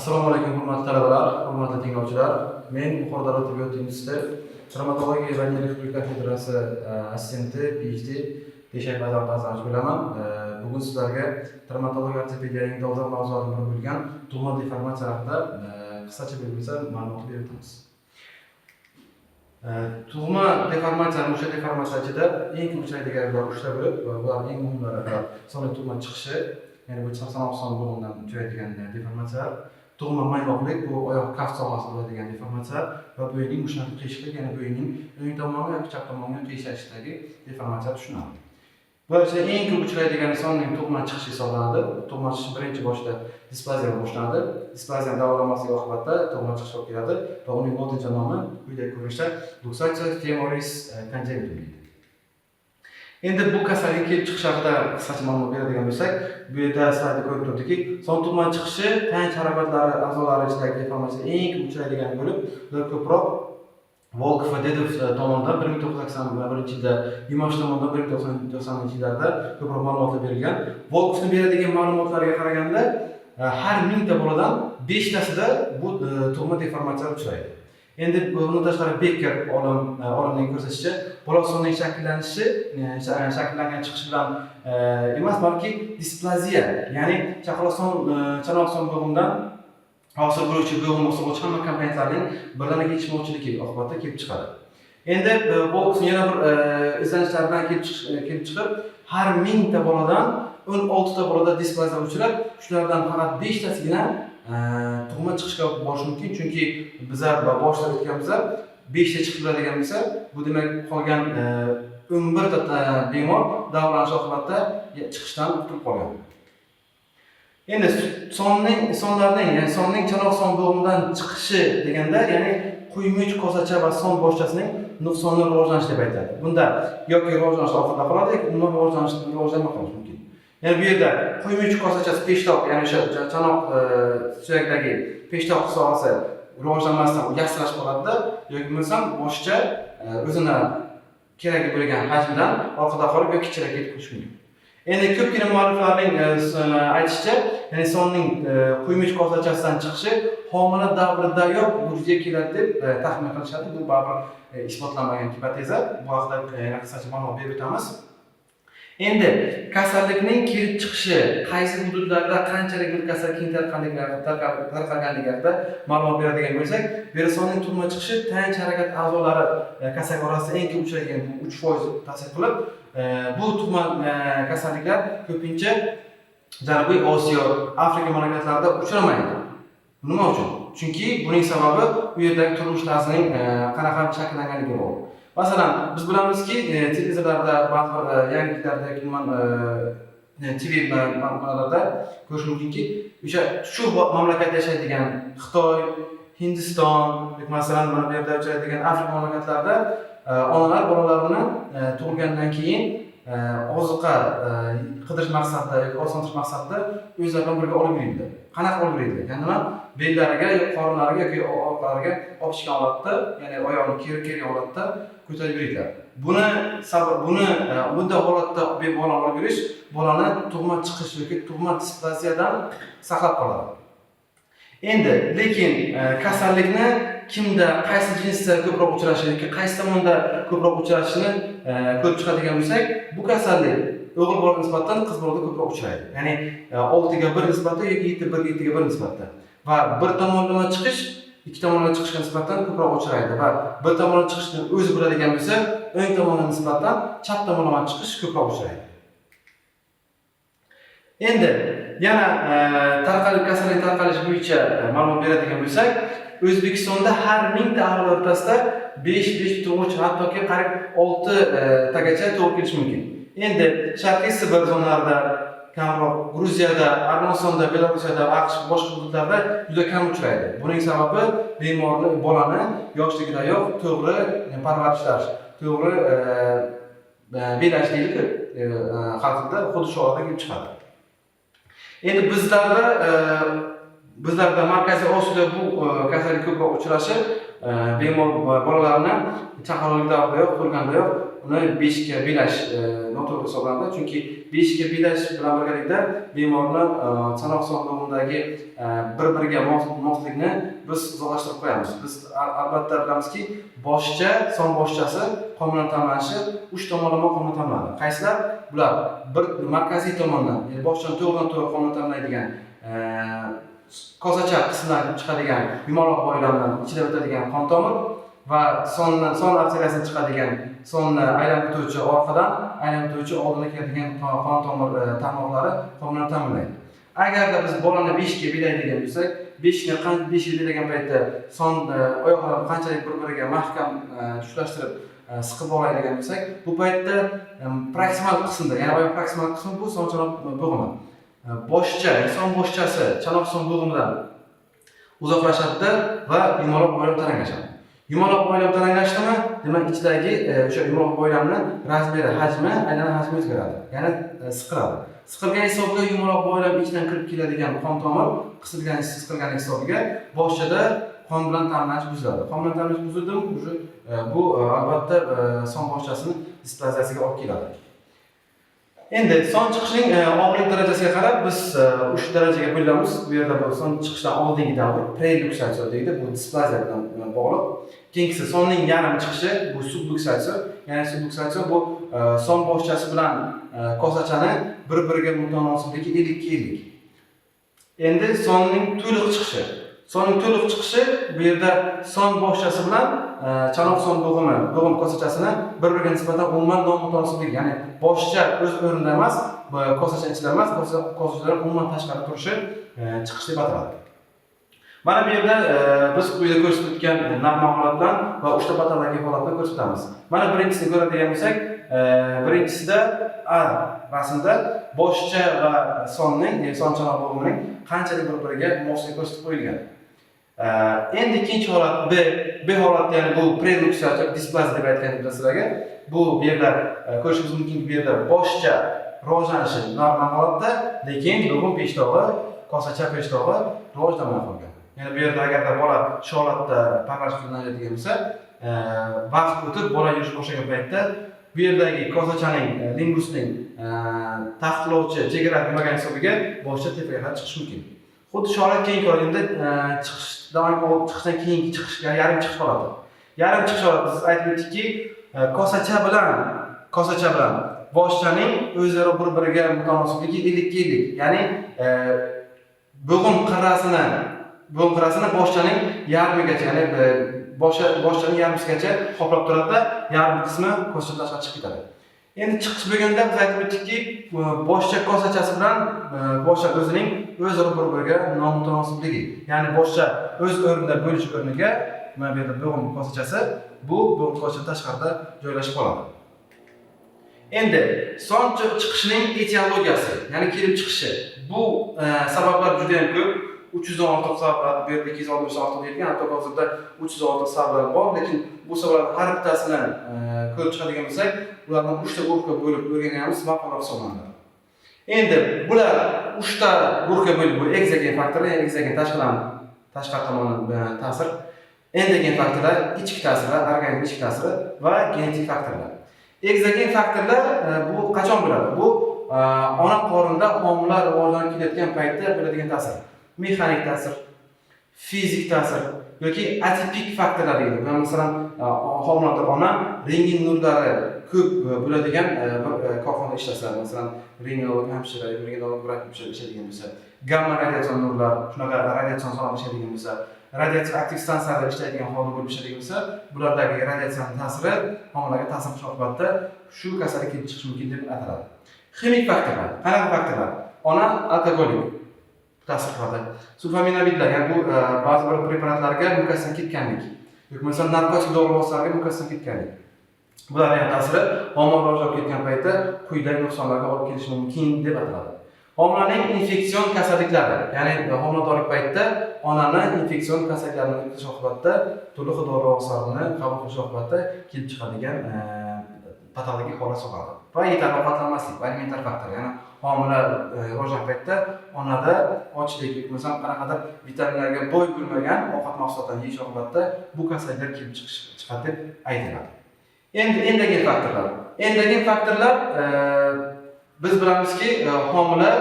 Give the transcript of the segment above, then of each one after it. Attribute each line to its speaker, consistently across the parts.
Speaker 1: Assalomu alaykum, hurmatli talabalar, hurmatli tinglovchilar. Men Buxoro davlat tibbiyot instituti travmatologiya va neyroxirurgiya kafedrasi assistenti, PhD Teshayev Azamat Azamovich bo'laman. Bugun sizlarga travmatologiya ortopediyaning dolzarb mavzularidan biri bo'lgan tug'ma deformatsiya haqida qisqacha bo'lmasa ma'lumot berib o'tamiz. Tug'ma deformatsiyani o'sha deformatsiya ichida eng ko'p uchraydiganlar uchta bo'lib, bular eng muhimlari bular sonli tug'ma chiqishi, ya'ni bu sanoq son bo'g'imdan uchraydigan deformatsiyalar, tug'ma maymoqlik, bu oyoq kaft sohasida bo'ladigan deformatsiyalar va bo'yinning mushatli qiyshiqlik, ya'ni bo'yinning o'ng tomonga yoki chap tomonga qiyshayishdagi deformatsiya tushunadi. Bular ichida eng ko'p uchraydigani sonning tug'ma chiqishi hisoblanadi. Tug'ma chiqish birinchi boshda displaziya boshlanadi. Displaziyani davolanmasligi oqibatida tug'ma chiqish olib keladi va uning lotincha nomi quyidagi ko'rinishda luxatio femoris congenitum deydi. Endi bu kasallik kelib chiqishi haqida qisqacha ma'lumot beradigan bo'lsak, bu yerda slaydda ko'rib turibdiki, son tug'ma chiqishi tayanch harakatlari a'zolari ichidagi deformatsiya eng ko'p uchraydigani bo'lib, ular ko'proq Volkov va Dedov tomonidan 1981-yilda, Yumash tomonidan 1990-yillarda ko'proq ma'lumotlar berilgan. Volkovni beradigan ma'lumotlariga qaraganda, har 1000 ta boladan beshtasida bu tug'ma deformatsiya uchraydi. Endi bundan tashqari Bekker olimning ko'rsatishicha, bola sonining shakllanishi shakllangan chiqishi bilan emas, balki displaziya, ya'ni chaqaloq son chanoq son bo'g'imdan hosil bo'luvchi bo'g'im hisoblovchi hamma komponentlarning birdaniga yetishmovchiligi oqibatida kelib chiqadi. Endi Volkovning yana bir izlanishlaridan kelib chiqib, har 1000 ta boladan 16 ta bolada displaziya uchrab, shulardan faqat beshtasigina tug'ma chiqishga borishi mumkin, chunki bizlar boshida o'tganmiz, beshta chiqib turadigan bo'lsa, bu demak qolgan 11 ta bemor davolanish oqibatida chiqishdan qutulib qolgan. Endi sonlarning, ya'ni sonning chanoq son bo'g'imidan chiqishi deganda, ya'ni quymuch kosacha va son boshchasining nuqsonli rivojlanishi deb aytiladi. Bunda yoki rivojlanish orqada qoladi yoki umuman rivojlanmay qolishi mumkin. Ya'ni bu yerda quymuch kosachasi peshtoq, ya'ni o'sha chanoq suyakdagi peshtoq sohasi rivojlanmasdan yassilashib qoladida yoki bo'lmasam boshcha o'zini kerakli bo'lgan hajmidan orqada qolib yoki kichrayib ketib qolishi mumkin. Endi ko'pgina mualliflarning aytishicha, ya'ni sonning quymuch kosachasidan chiqishi homila davridayoq vujudga keladi deb taxmin qilishadi. Bu baribir isbotlanmagan gipoteza. Bu haqida yana qisqacha ma'lumot berib o'tamiz. Endi kasallikning kelib chiqishi, qaysi hududlarda qanchalik bu kasal keng tarqalganligi haqida ma'lumot beradigan bo'lsak, sonning tug'ma chiqishi tayanch harakat a'zolari kasallik orasida eng ko'p uchraydigan, bu 3% tashkil qilib, bu tug'ma kasalliklar ko'pincha Janubiy Osiyo, Afrika mamlakatlarida uchramaydi. Nima uchun? Chunki buning sababi u yerdagi turmush tarzining qanaqa shakllanganligiga bog'liq. Masalan, biz bilamizki, televizorlarda, ba'zi bir yangiliklarda yoki umuman TV nimalarda ko'rish mumkinki, o'sha shu mamlakatda yashaydigan Xitoy, Hindiston yoki masalan mana bu yerda uchraydigan Afrika mamlakatlarida onalar bolalarini tug'ilgandan keyin ozuqa qidirish maqsadida yoki oziqlantirish maqsadida o'zlari bilan birga olib yuradilar. Qanaqa olib yuradilar? Ya'ni nima? Bellariga yoki qorinlariga yoki orqalariga olib chiqqan holatda, ya'ni oyog'ini keri kergan holatda ko'tarib yuradilar. Buni sabab buni bunday holatda bolani olib yurish bolani tug'ma chiqish yoki tug'ma displaziyadan saqlab qoladi. Endi lekin kasallikni kimda, qaysi jinsda ko'proq uchrashi yoki qaysi tomonda ko'proq uchrashini ko'rib chiqadigan bo'lsak, bu kasallik o'g'il bolaga nisbatan qiz bolada ko'proq uchraydi. Ya'ni 6ga 1 nisbatda yoki 7 1 7ga 1 nisbatda. Va bir tomonlama chiqish ikki tomonlama chiqishga nisbatan ko'proq uchraydi va bir tomonlama chiqishni o'zi bo'ladigan bo'lsa, o'ng tomonga nisbatan chap tomonlama chiqish ko'proq uchraydi. Endi yana tarqalib kasallik tarqalishi bo'yicha ma'lumot beradigan bo'lsak, O'zbekistonda har 1000 ta aholi o'rtasida 5, 5,3, hattoki qariyb 6 tagacha to'g'ri kelishi mumkin. Endi Sharqiy Sibir zonalarida kamroq, Gruziyada, Armanistonda, Belarusiyada, AQSh, boshqa hududlarda juda kam uchraydi. Buning sababi bemorni, bolani yoshligidayoq to'g'ri parvarishlash, to'g'ri belash deydi-ku, xalq tilida, xuddi shu holatdan kelib chiqadi. Endi bizlarda Markaziy Osiyoda bu kasallik ko'proq uchrashi bemor bolalarni chaqaloqlik davridayoq, tug'ilgandayoq Uni beshga belash noto'g'ri hisoblanadi, chunki beshga belash bilan birgalikda bemorni chanoq son bo'g'imidagi bir-biriga moslikni biz uzoqlashtirib qo'yamiz. Biz albatta bilamizki, boshcha, son boshchasi qon bilan ta'minlanishi uch tomonlama qon bilan ta'minlanadi. Qaysilar? Bular bir markaziy tomondan, ya'ni boshchani to'g'ridan to'g'ri qon bilan ta'minlaydigan kosacha qismidan chiqadigan yumaloq boylamdan ichida o'tadigan qon tomir va sondan, son arteriyasidan chiqadigan sonni aylanib o'tuvchi orqadan aylanib o'tuvchi oldinga keladigan qon tomir tarmoqlari qon bilan ta'minlaydi. Agarda biz bolani beshga belaydigan bo'lsak, beshga belagan paytda son oyoqlarini qanchalik bir-biriga mahkam juftlashtirib siqib bog'laydigan bo'lsak, bu paytda proksimal qismda, ya'ni oyoq proksimal qismi bu son chanoq bo'g'imi. Boshcha, son boshchasi chanoq son bo'g'imidan uzoqlashadida va yumaloq boylam taranglashadi. Yumaloq boylam taranglashdimi, demak ichidagi o'sha yumaloq boylamni размер i, hajmi, aylana hajmi o'zgaradi, ya'ni siqiladi. Siqilgan hisobiga yumaloq boylam ichidan kirib keladigan qon tomir qisilgan, siqilgan hisobiga boshchada qon bilan ta'minlanish buziladi. Qon bilan ta'minlanish buzildimi, уже bu albatta son boshchasini displaziyasiga olib keladi. Endi son chiqishining og'irlik darajasiga qarab biz uch darajaga bo'lamiz. Bu yerda bu son chiqishdan oldingi davr preluksatsiya deydi, bu displaziya bilan bog'liq. Keyingisi sonning yarim chiqishi, bu subluksatsiya. Ya'ni subluksatsiya bu son boshchasi bilan kosachani bir-biriga mutanosibligi 50:50. Endi sonning to'liq chiqishi. Sonning to'liq chiqishi bu yerda son boshchasi bilan chanoq son bo'g'imi, bo'g'im kosachasini bir-biriga nisbatan umuman nomutanosiblik, ya'ni boshcha o'z o'rnida emas, kosacha ichida emas, kosachalar umuman tashqarida turishi chiqish deb ataladi. Mana bu yerda biz quyida ko'rsatib o'tgan normal holat bilan va uchta patologik holatni ko'rsatamiz. Mana birinchisini ko'radigan bo'lsak, birinchisida A rasmda boshcha va sonning, ya'ni son chanoq bo'g'imining qanchalik bir-biriga mosligi ko'rsatib qo'yilgan. Endi ikkinchi holat B holatda, ya'ni bu preluksatsiya displaziya deb aytgan sizlarga. Bu yerda ko'rishimiz mumkinki, bu yerda boshcha rivojlanishi normal holatda, lekin bo'g'im peshtog'i, kosacha peshtog'i rivojlanmay qolgan. Ya'ni bu yerda agarda bola shu holatda parvarish qilinadigan bo'lsa, vaqt o'tib bola yurish boshlagan paytda bu yerdagi kosachaning, limbusning taqiqlovchi chegara bo'lmagan hisobiga boshcha tepaga qarab chiqishi mumkin. Xuddi shu holat keyingi holat endi chiqishdan chiqishdan keyingi chiqish, ya'ni yarim chiqish holati. Yarim chiqish holati biz aytib o'tdikki, kosacha bilan boshchaning o'zaro bir-biriga mutanosibligi 50:50, ya'ni bo'g'im qirrasini boshchaning yarmigacha, ya'ni boshchaning yarmisigacha qoplab turadida, yarim qismi kosachadan tashqari chiqib ketadi. Endi chiqish bo'lganda biz aytib o'tdikki, boshcha kosachasi bilan boshcha o'zining o'zaro bir-biriga nomutanosibligi, ya'ni boshcha o'z o'rnida bo'lish o'rniga mana bu yerda bo'g'im kosachasi, bu bo'g'im kosachadan tashqarida joylashib qoladi. Endi son chiqishining etiologiyasi, ya'ni kelib chiqishi. Bu sabablar juda ham ko'p. 300 dan ortiq sabablar, bu yerda 260 dan ortiq deyilgan, hatto hozirda 300 dan ortiq sabablar bor, lekin bu sabablarning har bittasini ko'rib chiqadigan bo'lsak, ularni uchta guruhga bo'lib o'rganganimiz ma'qulroq hisoblanadi. Endi bular uchta guruhga bo'lib, bu ekzogen faktorlar, ya'ni ekzogen tashqidan, tashqari tomondan ta'sir, endogen faktorlar, ichki ta'sirlar, organizm ichki ta'siri va genetik faktorlar. Ekzogen faktorlar bu qachon bo'ladi? Bu ona qornida homila rivojlanib kelayotgan paytda bo'ladigan ta'sir. Mexanik ta'sir, fizik ta'sir yoki atipik faktorlar deyiladi. Bu masalan, homilador ona rentgen nurlari ko'p bo'ladigan bir korxonada ishlasa, masalan, rentgenolog hamshira, rentgenolog vrach ishlaydigan bo'lsa, gamma radiatsion nurlar, shunaqa radiatsion sohada ishlaydigan bo'lsa, radiatsiya aktiv stansiyalarda ishlaydigan xodim bo'lib ishlaydigan bo'lsa, bulardagi radiatsiyani ta'siri homilaga ta'sir qilish oqibatida shu kasallik kelib chiqishi mumkin deb ataladi. Ximik faktorlar, qanaqa faktorlar? Ona alkogolik ta'sir qiladi. Sulfaminamidlar, ya'ni bu ba'zi bir preparatlarga mukkasidan ketganlik yoki masalan narkotik dori vositalariga mukkasidan ketganlik. Bularning ham ta'siri homila rivojlanib ketgan paytda quyidagi nuqsonlarga olib kelishi mumkin deb ataladi. Homilaning infeksion kasalliklari, ya'ni homiladorlik paytida onani infeksion kasalliklarini o'tkazish oqibatida turli xil dori vositalarini qabul qilish oqibatida kelib chiqadigan patologik holat hisoblanadi. Va yetarli ovqatlanmaslik, alimentar faktor, ya'ni homila rivojlangan paytda onada ochlik yoki bo'lmasam qanaqadir vitaminlarga boy bo'lmagan ovqat mahsulotlarini yeyish oqibatida bu kasalliklar kelib chiqadi deb aytiladi. Endi endogen faktorlar. Endogen faktorlar, biz bilamizki, homila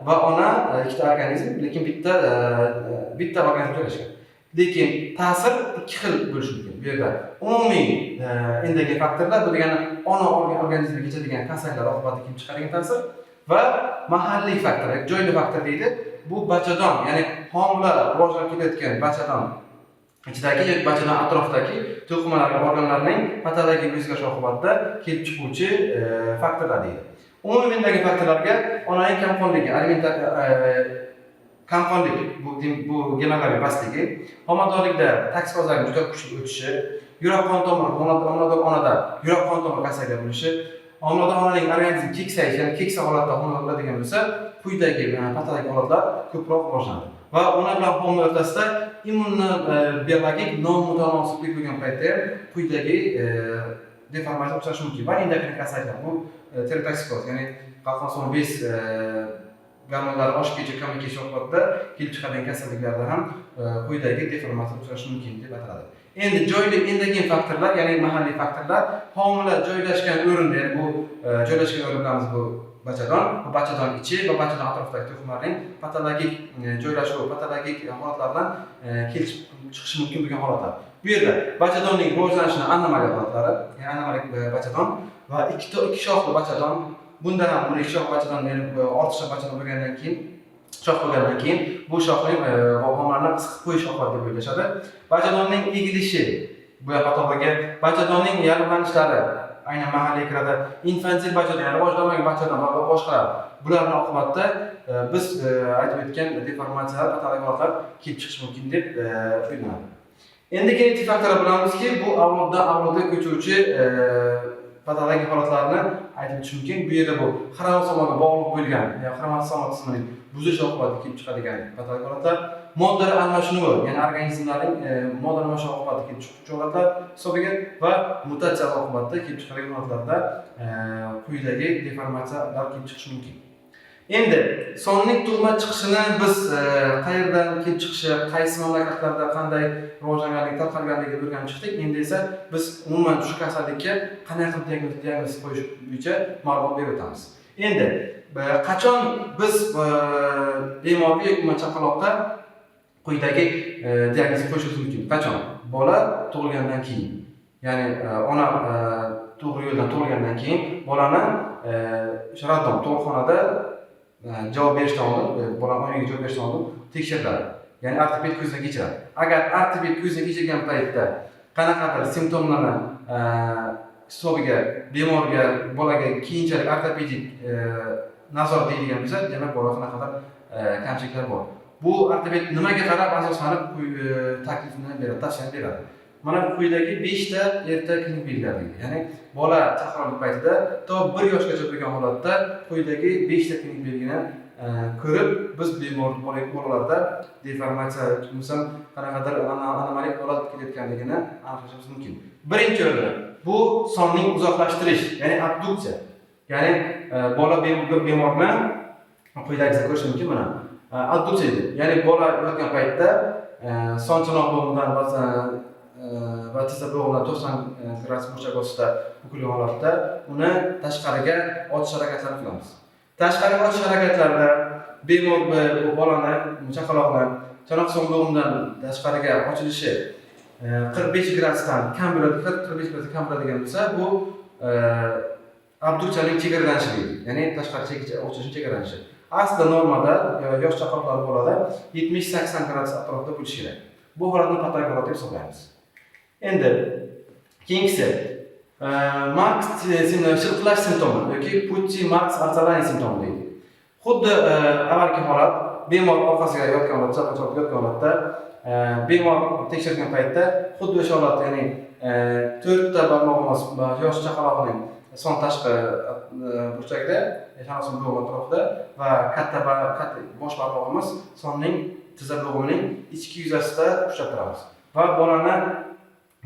Speaker 1: va ona ikkita organizm, lekin bitta organizm joylashgan. Lekin ta'sir ikki xil bo'lishi mumkin. Bu yerda umumiy endogen faktorlar, bu degani ona organizmiga kechadigan kasalliklar oqibatida kelib chiqadigan ta'sir va mahalliy faktor, joyli faktor deydi. Bu bachadon, ya'ni homila rivojlanib kelayotgan bachadon ichidagi yoki bachadon atrofidagi to'qimalar va organlarning patologik o'zgarishi oqibatida kelib chiquvchi faktorlar deydi. Umumiy endogen faktorlarga onaning kamqonligi, kamqonlik, bu gemoglobin pastligi, homiladorlikda toksikozlarning juda kuchli o'tishi, yurak qon tomir, homilador onada yurak qon tomir kasalligi bo'lishi, homilador onaning organizmi keksayishi, ya'ni keksa holatda homilador bo'ladigan bo'lsa, quyidagi patologik holatlar ko'proq rivojlanadi. Va ona bilan homila o'rtasida immunobiologik nomutanosiblik bo'lgan paytda ham quyidagi deformatsiya uchrashi mumkin. Va endokrin kasalliklar, bu tirotoksikoz, ya'ni qalqonsimon bez gormonlari oshib ketishi, kamayib ketishi oqibatida kelib chiqadigan kasalliklarda ham quyidagi deformatsiya uchrashi mumkin deb ataladi. Endi joyli endogen faktorlar, ya'ni mahalliy faktorlar, homila joylashgan o'rinda, ya'ni bu joylashgan o'rin bilamiz, bu bachadon, bu bachadon ichi va bachadon atrofidagi to'qimalarning patologik joylashuvi, patologik holatlardan kelib chiqishi mumkin bo'lgan holatlar. Bu yerda bachadonning rivojlanishini anomaliya holatlari, ya'ni anomalik bachadon va ikki shoxli bachadon. Bunda ham buni ikki shoxli bachadon, ya'ni ortiqcha bachadon bo'lgandan keyin, shox bo'lgandan keyin bu shoxning homilalarni qisib qo'yish oqibatida deb o'ylashadi. Bachadonning egilishi, bu ham patologiya. Bachadonning yarimlanishlari aynan mahalliy kiradi. Infantil bachadon, ya'ni rivojlanmagan bachadon va boshqalar. Bularning oqibatida biz aytib o'tgan deformatsiyalar, patologik holatlar kelib chiqishi mumkin deb o'ylanadi. Endi genetik faktorlar bilamizki, bu avloddan avlodga ko'chuvchi patologik holatlarni aytib o'tish mumkin. Bu yerda bu xromosomaga bog'liq bo'lgan, ya'ni xromosoma tizimining buzilishi oqibatida kelib chiqadigan patologik holatlar, moddalar almashinuvi, ya'ni organizmlarning modda almashinuvi oqibatida kelib chiquvchi holatlar hisobiga va mutatsiyalar oqibatida kelib chiqadigan holatlarda quyidagi deformatsiyalar kelib chiqishi mumkin. Endi sonning tug'ma chiqishini biz qayerdan kelib chiqishi, qaysi mamlakatlarda qanday rivojlanganligi, tarqalganligini o'rganib chiqdik. Endi esa biz umuman shu kasallikka qanday qilib diagnoz qo'yish bo'yicha ma'lumot berib o'tamiz. Endi qachon biz bemorga yoki umuman chaqaloqqa quyidagi diagnoz qo'yishimiz mumkin? Qachon? Bola tug'ilgandan keyin. Ya'ni ona to'g'ri yo'ldan tug'ilgandan keyin bolani o'sha роддом, tug'ruqxonada javob berishdan oldin, bola onaga javob berishdan oldin tekshiriladi. Ya'ni ortoped ko'zdan kechiradi. Agar ortoped ko'zdan kechirgan paytda qanaqadir simptomlarni hisobiga bemorga, bolaga keyinchalik ortopedik nazorat deyilgan bo'lsa, demak, bola qanaqadir kamchiliklar bor. Bu ortoped nimaga qarab asoslanib taklifni beradi, tavsiyani beradi? Mana bu quyidagi 5 ta erta klinik belgilar deydi. Ya'ni bola chaqaloqlik paytida to 1 yoshgacha bo'lgan holatda quyidagi 5 ta klinik belgini ko'rib, biz bemor bolalarda deformatsiya bo'lmasam qanaqadir anomalik holat kelayotganligini aniqlashimiz mumkin. Birinchi o'rinda bu sonning uzoqlashtirish, ya'ni abduksiya. Ya'ni bola bemorni quyidagisini ko'rish mumkin mana. Abduksiya deydi. Ya'ni bola yotgan paytda son chanoq bo'g'imidan va tizza bo'g'imidan 90 gradus burchak ostida bukilgan holatda uni tashqariga otish harakatlarini qilamiz. Tashqariga otish harakatlarida bemor bu bolani, chaqaloqni chanoq son bo'g'imidan tashqariga ochilishi 45 gradusdan kam bo'ladi, 45 gradusdan kam bo'ladigan bo'lsa, bu abduksiyaning chegaralanishi deydi. Ya'ni tashqari ochilishning chegaralanishi. Aslida normada yosh chaqaloqlar bolada 70-80 gradus atrofida bo'lishi kerak. Bu holatni patologik holat deb hisoblaymiz. Endi keyingisi Marks shilqilash simptomi yoki Putti Marks Ortolani simptomi deydi. Xuddi avvalgi holat, bemor orqasiga yotgan holatda, chapga yotgan holatda bemor tekshirgan paytda xuddi o'sha holat, ya'ni to'rtta barmog'imiz yosh chaqaloqning son tashqi burchagida, chanoq bo'g'im atrofida va katta bosh barmog'imiz sonning tizza bo'g'imining ichki yuzasida ushlab turamiz. Va bolani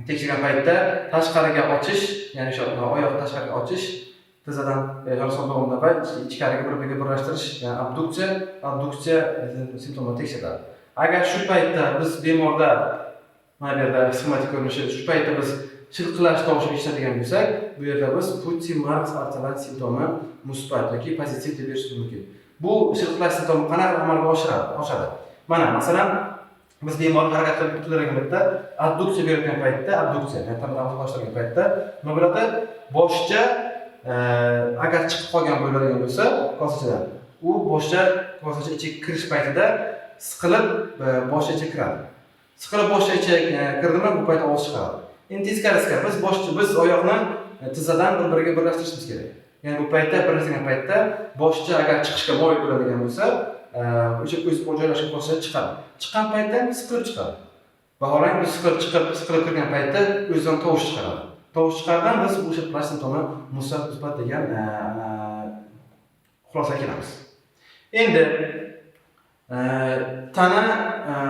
Speaker 1: tekshirgan paytda tashqariga ochish, ya'ni o'sha oyoqni tashqariga ochish, tizzadan chanoq bo'g'imidan va ichkariga bir-biriga birlashtirish, ya'ni abduksiya simptomlari tekshiriladi. Agar shu paytda biz bemorda, mana bu yerda sxematik ko'rinishi, shu paytda biz shilqilash tovushini eshitadigan bo'lsak, bu yerda biz Putti Marx Artalan simptomi musbat yoki pozitiv deb berishimiz mumkin. Bu shilqilash simptomi qanaqa amalga oshadi? Mana, masalan, biz bemorni harakat qilib turgan paytda, adduksiya berayotgan paytda, abduksiya, ya'ni tanadan uzoqlashtirgan paytda nima bo'ladi? Boshcha agar chiqib qolgan bo'ladigan bo'lsa kosachadan, u boshcha kosacha ichiga kirish paytida siqilib boshcha ichiga kiradi. Siqilib boshcha ichiga kirdimi, bu payt ovoz chiqaradi. Endi teskarisiga biz oyoqni tizzadan bir biriga birlashtirishimiz kerak. Ya'ni bu paytda, birlashtirgan paytda boshcha agar chiqishga moyil bo'ladigan bo'lsa, o'sha o'z joylashgan kosacha chiqadi. Chiqqan paytda siqilib chiqadi. Vaholanki, biz siqilib chiqib, siqilib kirgan paytda o'zidan tovush chiqaradi. Tovush chiqardan biz o'sha shilqilash simptomi musbat degan xulosaga kelamiz. Endi tana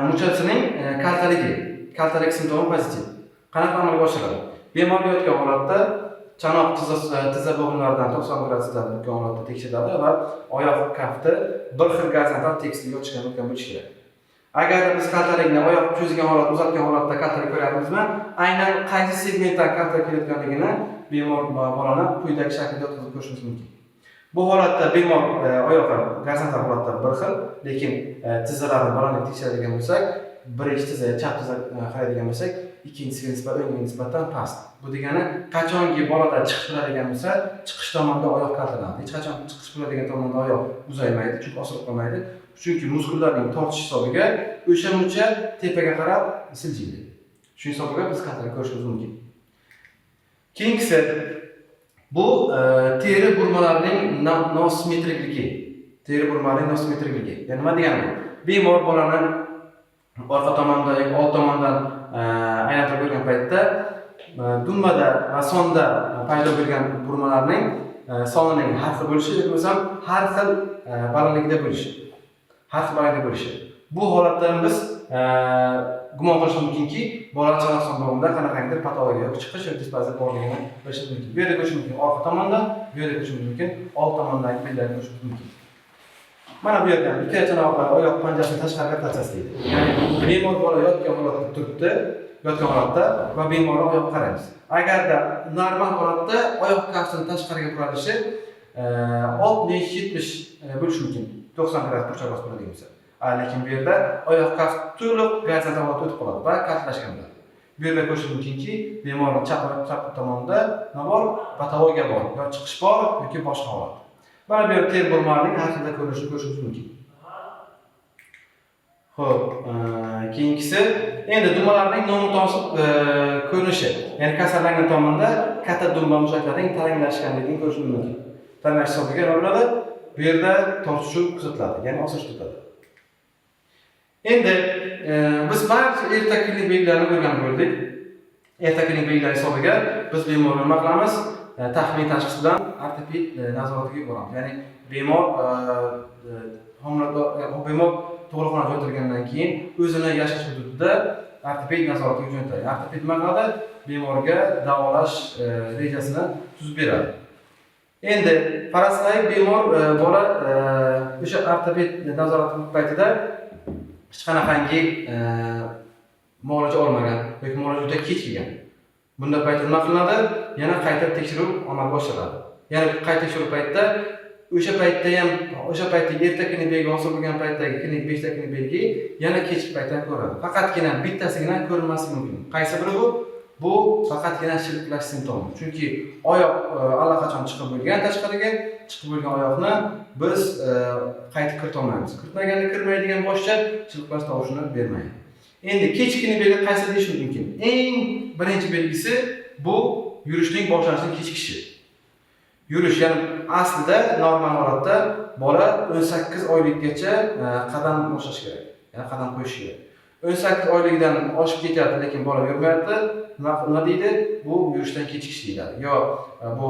Speaker 1: muchasining kaltaligi, kaltalik simptomi pozitiv. Qanaqa amalga oshiriladi? Bemor yotgan holatda chanoq tizza bo'g'imlaridan 90 gradusda bukkan holatda tekshiriladi va oyoq kafti bir xil gorizontal tekislikka yotishgan bukkan bo'lishi kerak. Agar biz kaltalikni oyoq cho'zgan holat, uzatgan holatda kaltalik ko'ryapmizmi, aynan qaysi segmentdan kaltalik kelayotganligini bemor bolani quyidagi shaklda yotqizib ko'rishimiz mumkin. Bu holatda bemor oyog'i gorizontal holatda bir xil, lekin tizzalarini balandlik tekshiradigan bo'lsak, birinchi tizza, chap tizza qaraydigan bo'lsak, ikkinchisiga nisbatan, o'ngga nisbatan past. Bu degani, qachonki bolada chiqish bo'ladigan bo'lsa, chiqish tomonda oyoq kaltalanadi. Hech qachon chiqish bo'ladigan tomonda oyoq uzaymaydi, chunki osilib qolmaydi. Chunki muskullarning tortish hisobiga o'sha mucha tepaga qarab siljiydi. Shu hisobiga biz kaltalik ko'rishimiz mumkin. Keyingisi bu teri burmalarining nosimmetrikligi. Teri burmalarining nosimmetrikligi. Ya'ni nima degani bu? Bemor bolani orqa tomondan yoki old tomondan aylantirib ko'rgan paytda dumbada va sonda paydo bo'lgan burmalarning sonining har xil bo'lishi yoki bo'lmasam har xil balandligida bo'lishi. Har xil balandlikda bo'lishi. Bu holatdan biz gumon qilishimiz mumkinki, bola chanoq son bo'g'imida qanaqangidir patologiya yoki chiqish yoki displaziya borligini bilishimiz mumkin. Bu yerda ko'rishimiz mumkin orqa tomonda, bu yerda ko'rishimiz mumkin old tomondagi bellarni ko'rishimiz mumkin. Mana bu yerda ikkala chanoq oyoq panjasini tashqari rotatsiyasi deydi. Ya'ni bemor bola yotgan holatda turibdi, yotgan holatda va bemorni oyoqqa qaraymiz. Agarda normal holatda oyoq kaftini tashqariga buralishi 60, 70 bo'lishi mumkin. 90 gradus burchak bosib bo'ladigan bo'lsa. Lekin bu yerda oyoq kaft to'liq gorizontal holatda o'tib qoladi va kaltalashgan bo'ladi. Bu yerda ko'rish mumkinki, bemorning chap tomonida nima bor? Patologiya bor, yo chiqish bor yoki boshqa holat. Mana bu yerda teri burmalarining har xilda ko'rinishini ko'rishimiz mumkin. Xo'p, keyingisi endi dumalarning nomutanosib ko'rinishi. Ya'ni kasallangan tomonda katta dumba mushaklarining taranglashganligini ko'rishimiz mumkin. Taranglash hisobiga nima bo'ladi? Bu yerda tortishuv kuzatiladi, ya'ni osilish kuzatiladi. Endi biz barcha erta klinik belgilarni o'rganib bo'ldik. Erta klinik belgilar hisobiga biz bemorni nima qilamiz? Taxminiy tashxis bilan ortoped nazoratiga yuboramiz. Ya'ni bemor homilador, bemor tug'ruqxonaga jo'natilgandan keyin o'zini yashash hududida ortoped nazoratiga jo'natiladi. Ortoped nima qiladi? Bemorga davolash rejasini tuzib beradi. Endi faraz qilaylik, bemor bola o'sha ortoped nazorati paytida hech qanaqangi muolaja olmagan yoki muolaja juda kech kelgan. Bunda paytda nima qilinadi? Yana qayta tekshiruv amalga oshiriladi. Yana qayta tekshiruv paytida o'sha paytda ham, o'sha paytdagi erta klinik belgi hosil bo'lgan paytdagi klinik, beshta klinik belgi yana kechki paytda ko'rinadi. Faqatgina bittasigina ko'rinmasligi mumkin. Qaysi biri bu? Bu faqatgina shilqilash simptomi. Chunki oyoq allaqachon chiqib bo'lgan tashqariga, chiqib bo'lgan oyoqni biz qaytib kirita olmaymiz. Kiritmaganda kirmaydigan boshcha shilqilash tovushini bermaydi. Endi kechikini belgi qaysi deyish mumkin? Eng birinchi belgisi bu yurishning boshlanishining kechikishi. Yurish, ya'ni aslida normal holatda bola 18 oylikgacha qadam boshlash kerak. Ya'ni qadam qo'yish kerak. 18 oyligidan oshib ketyapti, lekin bola yurmayapti. Nima deydi? Bu yurishdan kechikish deyiladi. Yo bu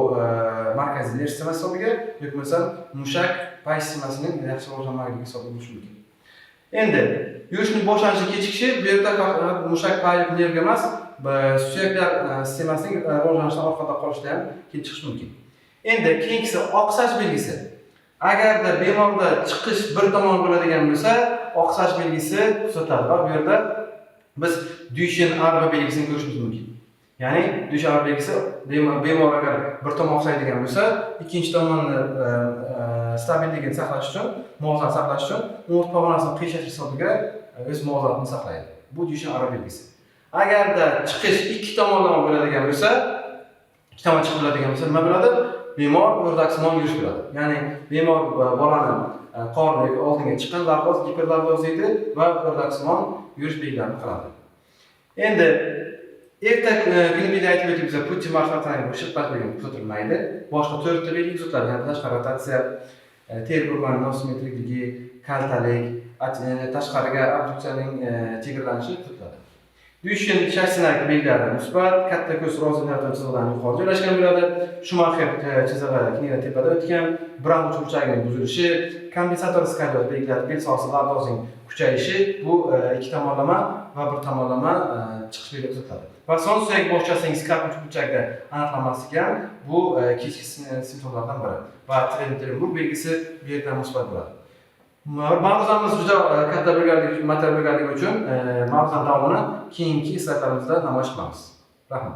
Speaker 1: markaziy nerv sistemasi hisobiga yoki bo'lmasam mushak pay sistemasining yaxshi rivojlanmaganligi hisobiga bo'lishi mumkin. Endi yurishning boshlanishi kechikishi bu yerda faqat mushak pay yoki nervga emas, suyaklar sistemasining rivojlanishidan orqada qolishida ham kelib chiqishi mumkin. Endi keyingisi oqsash belgisi. Agarda bemorda chiqish bir tomon bo'ladigan bo'lsa, oqsash belgisi kuzatiladi va bu yerda biz Dyushen Arba belgisini ko'rishimiz mumkin. Ya'ni Dyushen arava belgisi bemor agar bir tomon oqsaydigan bo'lsa, ikkinchi tomonni stabilligini saqlash uchun, muvozanat saqlash uchun umurtqa pog'onasini qiyshatish hisobiga o'z muvozanatini saqlaydi. Bu Dyushen arava belgisi. Agarda chiqish ikki tomonlama bo'ladigan bo'lsa, ikki tomon chiqib bo'ladigan bo'lsa, nima bo'ladi? Bemor o'rdaksimon yurish bo'ladi. Ya'ni bemor bolani qorni yoki oldinga chiqqan lordoz, giperlordoz deydi va o'rdaksimon yurish belgilarini qiladi. Endi erta klinikada aytib o'tdik, biz Putti Marfan shilqat belgi kuzatilmaydi. Boshqa to'rtta belgi kuzatiladi. Ya'ni tashqari rotatsiya, teri burmani nosimmetrikligi, kaltalik, tashqariga abduksiyaning chegaralanishi kuzatiladi. Dyushen Chassenak belgilari musbat, katta ko'z Rozen chizig'idan yuqori joylashgan bo'ladi. Shumaxer chizig'i Kniga tepada o'tgan, Braun uchburchagining buzilishi, kompensator skolioz belgilari, bel sohasi lordozning kuchayishi, bu ikki tomonlama va bir tomonlama chiqish belgilari kuzatiladi. Va son suyak bog'chasining skarp uchburchagida aniqlanmasligi ham bu kechki simptomlardan biri. Va Trendelenburg belgisi bu yerda musbat bo'ladi. Ma'ruzamiz juda katta bo'lganligi, material bo'lganligi uchun ma'ruzani davomini keyingi slaydlarimizda namoyish qilamiz. Rahmat.